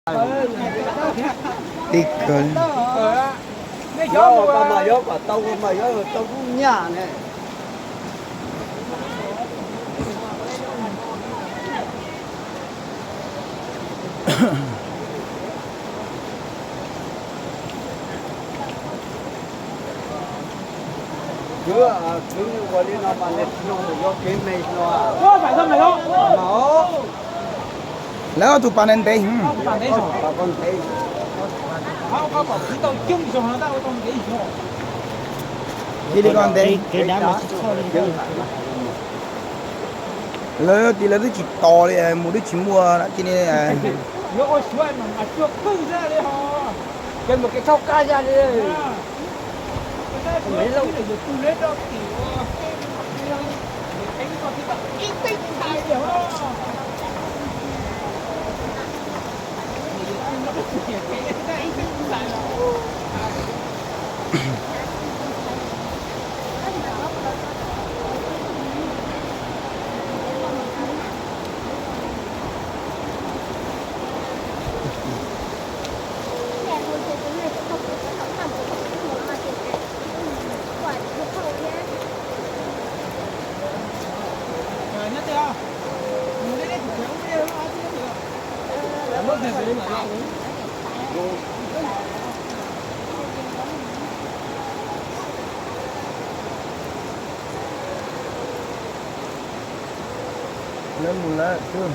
Tig kawg. Yob mas yob kom tau mas yob tau lub nyaj ne. Kwv, kwv ua li no mas nws tsis zoo yuav kev me no. Lawv ob tug pas ntev ntev. Cia li ko ntev. Lawv tias lawv twb tsis tos li, mus twb tsis muaj cia li. Lawv mus lawm xwb.